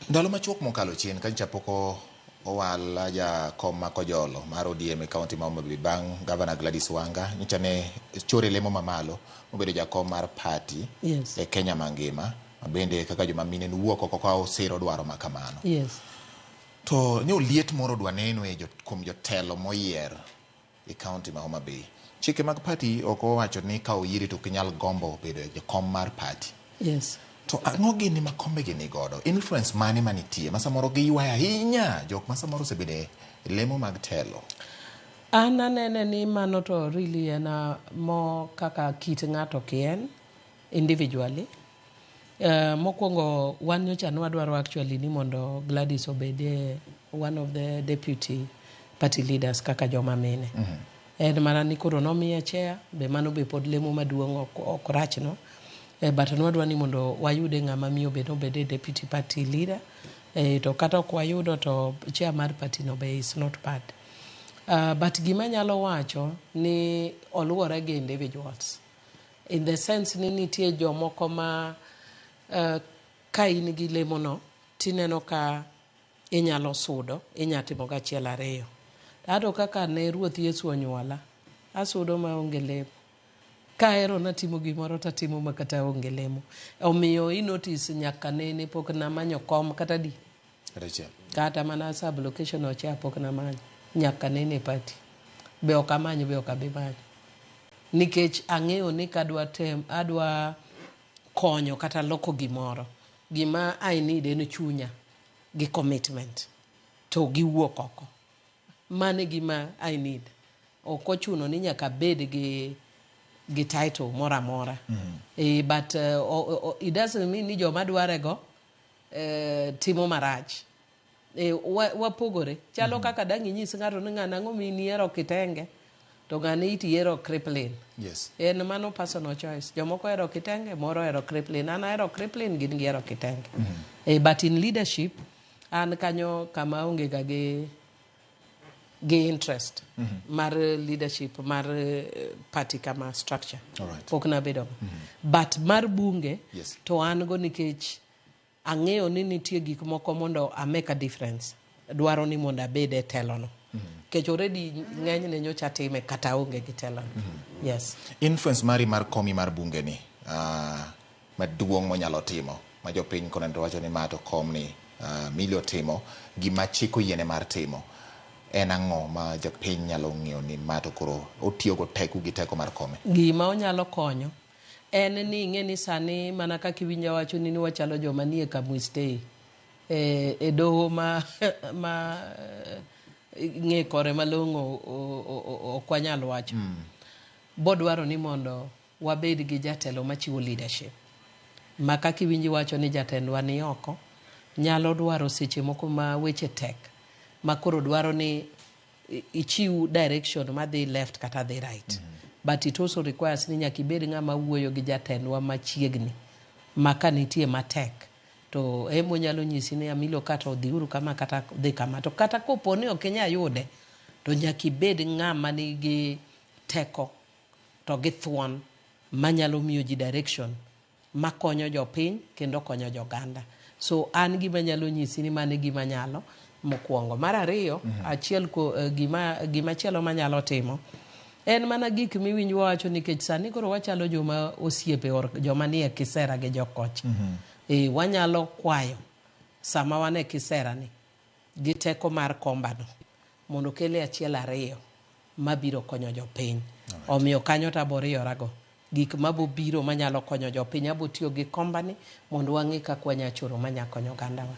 Ndalo machuok mokalo chien ka nyocha pok owal jakom ma Kojolo mar ODM e kaunti ma Homa Bay bang' Gavana Gladys Wanga nyocha ne chore lemo mamalo mobedo jakom mar party e Kenya mangima, ma bende kaka joma mine nowuok oko ka osiro dwaro ma kamano. To ne oliet moro dwa neno e kuom jotelo moyier e kaunti ma Homa Bay. Chike mag party ok owacho ni ka oyieri to ok inyal gombo bedo e jakom mar party. To ang'o gini ma kombe gi nigodo? Influence mane manitie ma samoro giywayo ahinya jok ma samoro osebedo e lemo mag telo? An anene ni mano to really en a mo kaka kit ng'ato kien individually. Mokwongo wan nyocha nwadwaro actually ni mondo Gladys obed one of the deputy party leaders kaka joma mine. En mana ni koro nomiye chair, be mano be pod lemo maduong' ok rach no. But nwadwa ni mondo wayude ng'ama miyo be nobed e deputy party leader. To kata ok wayudo to chair mar party no be is not bad. But gima nyalo wacho ni oluwore gi individuals. In the sense ni nitie jomoko ma ka in gi lemo no tineno ka inyalo sudo, inya timo gachiel ariyo. Ato kaka ne Ruoth Yesu onyuola, asudo maonge lemo. Kahero natimo gimoro tatimo makata onge lemo. Omiyo i notice nyaka nene pok namanyo kom kata di. Kata achiel. Kata mana sub location chair pok namanyo. Nyaka nene e party. Be ok amany be ok abi manyo. Nikech ang'eyo ni kadwa tem, adwa konyo kata loko gimoro, gima I need en chunya gi commitment to gi wuok oko. Mano e gima I need. Ok ochuno ni nyaka abed gi title moro amora. But it doesn't mean ni joma dware go timo marach. Wapogore. Chalo kaka dang' inyis ng'ato ni ng'ano ang'o mi ihero kitenge to ng'ane iti ihero crippling. En mano personal choice. Jomoko ohero kitenge, moro ohero crippling. An ahero crippling, gin gihero kitenge. But in leadership, an kanyo kama aonge ga gi interest mar leadership mar party kama structure. Pok nabedo go. But mar bunge to an go nikech ang'eyo ni nitie gik moko mondo a make a difference. Dwaro ni mondo abed e telo no. Nikech already ng'enyne nyocha time kata aonge gi telo no. Yes. Influence mari mar komi mar bunge ni maduong' monyalo timo ma jopiny koneno to wacho ni ma to kom ni Millie otimo gima chik oyiene mar timo en ang'o ma jopiny nyalo ng'eyo ni ma to koro otiyo go teko gi teko mar kome? Gima onyalo konyo en ni ing'e ni sani mana kaka iwinjo wacho ni wachalo joma nie Kamwistei e doho ma ng'e kore malong'o ok wanyal wacho. Bodwaro ni mondo wabed gi jatelo machiwo leadership. Ma kaka iwinjo wacho ni jatendwa ni oko, nyalo dwaro seche moko ma weche tek, ma koro dwaro ni ichiw direction madhi left kata dhi right. But it also requires ni nyaka ibed ng'ama wuoyo gi jatendwa machiegni, ma ka nitie matek, to emo nyalo nyisi ni Amilo kata odhiuru kama kata dhi kama. To kata kopo ni ok inyal yude, to nyaka ibed ng'ama nigi teko to gi thuon manyalo miyo ji direction makonyo jopiny kendo konyo joganda. So an gima nyalo nyisi ni mano e gima nyalo mokwongo. Mar ariyo, achiel ko, gima chielo manyalo timo en mana gik miwinjo wawacho nikech sani koro wachalo joma osiepe or joma nie kisera gi jokocha. Wanyalo kwayo sama wan e kisera ni gi teko mar kombano mondo kele achiel ariyo mabiro konyo jopiny. Omiyo kanyo to aboriyorago. Gik mabobiro manyalo konyo jopiny abo tiyo gi kombani mondo wang'e kaka wanya choro manya konyo ogandawa.